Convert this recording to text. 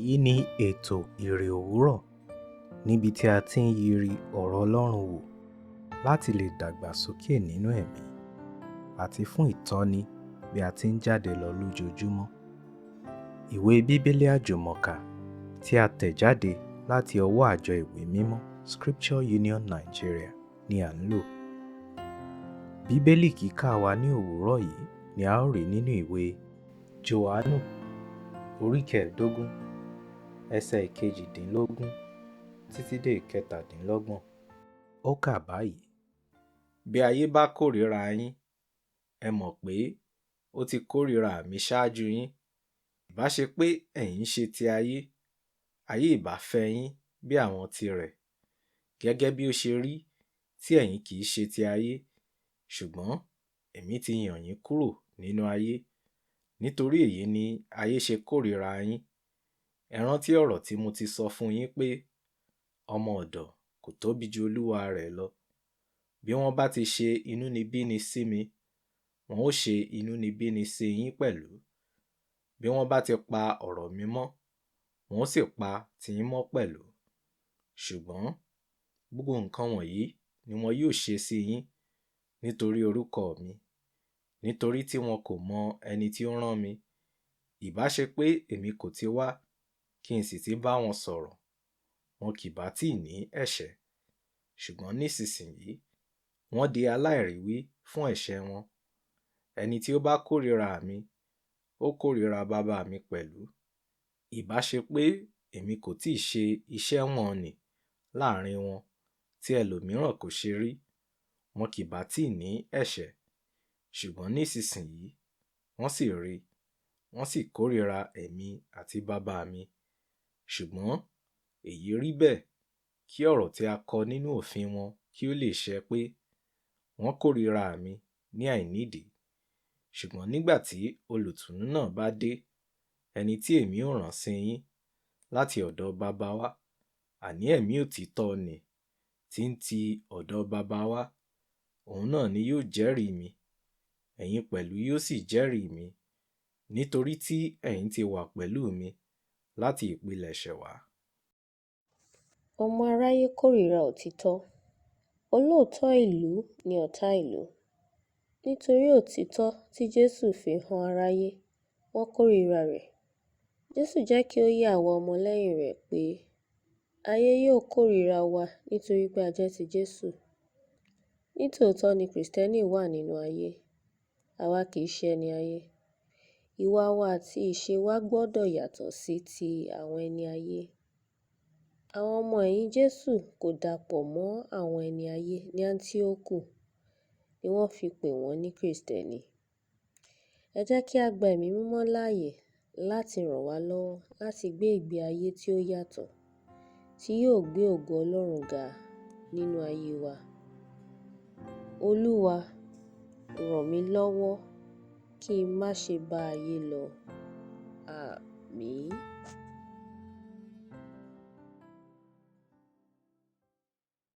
Èyí ni ètò Ìrè Òwúrọ̀ níbi tí a ti ń yiri ọ̀rọ̀ Ọlọ́run wò láti lè dàgbàsókè nínú ẹ̀mí àti fún ìtọ́ni bí a ti ń jáde lọ lójoojúmọ́. Ìwé Bíbélì Àjùmọ̀kà tí a tẹ̀ jáde láti ọwọ́ àjọ ìwé mímọ́ Scripture Union Nigeria ni à ń lò. Bíbélì kíkà wa ní òwúrọ̀ yìí ni a ó rí nínú ìwé Jòhánù orí 15 ẹsẹ̀ 18 títí dé 27. Ó kà báyìí: Bí ayé bá kórìíra yín, ẹ mọ̀ pé ó ti kórìíra mi ṣáájú yín. Ìbá ṣe pé ẹ̀yin ṣe ti ayé, ayé ìbá fẹ́ yín bí àwọn tirẹ̀. Gẹ́gẹ́ bí ó ṣe rí tí ẹ̀yin kì í ṣe ti ayé, ṣùgbọ́n èmi ti yàn yín kúrò nínú ayé. Nítorí èyí ni ayé ṣe kórìíra yín. Ẹ rántí ọ̀rọ̀ tí mo ti sọ fún yín pé, ọmọ ọ̀dọ̀ kò tóbi ju olúwa rẹ̀ lọ. Bí wọ́n bá ti ṣe inúnibíni sí mi, wọn ó ṣe inúnibíni sí yín pẹ̀lú. Bí wọ́n bá ti pa ọ̀rọ̀ mi mọ́, wọn ó sì pa tiyín mọ́ pẹ̀lú. Ṣùgbọ́n gbogbo nǹkan wọ̀nyí ni wọn yóò ṣe sí yín nítorí orúkọ mi, nítorí tí wọn kò mọ ẹni tí ó rán mi. Ìbá ṣe pé èmi kò ti wá, kí n sì ti bá wọn sọ̀rọ̀, wọn kì bá tí ní ẹ̀ṣẹ̀. Ṣùgbọ́n nísinsìnyí wọ́n di aláìríwí fún ẹ̀ṣẹ̀ wọn. Ẹni tí ó bá kórìíra mi, ó kórìíra Baba mi pẹ̀lú. Ìbá ṣe pé èmi kò tíì ṣe iṣẹ́ wọ̀n-ọn-nì láàrín wọn tí ẹlòmíràn kò ṣe rí, wọn kì bá tí ní ẹ̀ṣẹ̀. Ṣùgbọ́n nísinsìnyí wọ́n sì rí, wọ́n sì kórìíra èmi àti Baba mi. Ṣùgbọ́n èyí rí bẹ́ẹ̀ kí ọ̀rọ̀ tí a kọ nínú òfin wọn kí ó lè ṣẹ pé, wọ́n kórìíra mi ní àìnídìí. Ṣùgbọ́n nígbà tí olùtùnú náà bá dé, ẹni tí èmi ó rán sí yín láti ọ̀dọ̀ Baba wá, àní Ẹ̀mí òtítọ́ nì tí ń ti ọ̀dọ̀ Baba wá, òun náà ni yóò jẹ́rìí mi. Ẹ̀yin pẹ̀lú yóò sì jẹ́rìí mi, nítorí tí ẹ̀yin ti wà pẹ̀lú mi láti ìpilẹ̀ṣẹ̀ wá. Ọmọ aráyé kórìíra òtítọ́. Olóòótọ́ ìlú ni ọ̀tá ìlú. Nítorí òtítọ́ tí Jésù fi han aráyé, wọ́n kórìíra rẹ̀. Jésù jẹ́ kí ó yé àwa ọmọlẹ́yìn rẹ̀ pé ayé yóò kórìíra wa nítorí pé a jẹ́ ti Jésù. Nítòótọ́ ni Kìrìsìtẹ́nì wà nínú ayé, àwa kì í ṣe ẹni ayé. Ìwà wa àti ìṣe wa gbọ́dọ̀ yàtọ̀ sí ti àwọn ẹni ayé. Àwọn ọmọ ẹ̀yìn Jésù kò dàpọ̀ mọ́ àwọn ẹni ayé ní Áńtíókù ni wọ́n fi pè wọ́n ní Kìrìsìtẹ́nì. Ẹ jẹ́ kí a gba Ẹ̀mí Mímọ́ láàyè láti ràn wá lọ́wọ́ láti gbé ìgbé ayé tí ó yàtọ̀, tí yóò gbé ògo Ọlọ́run ga nínú ayé wa. Olúwa, ràn mí lọ́wọ́ kí n má ṣe bá ayé lọ. Àmín.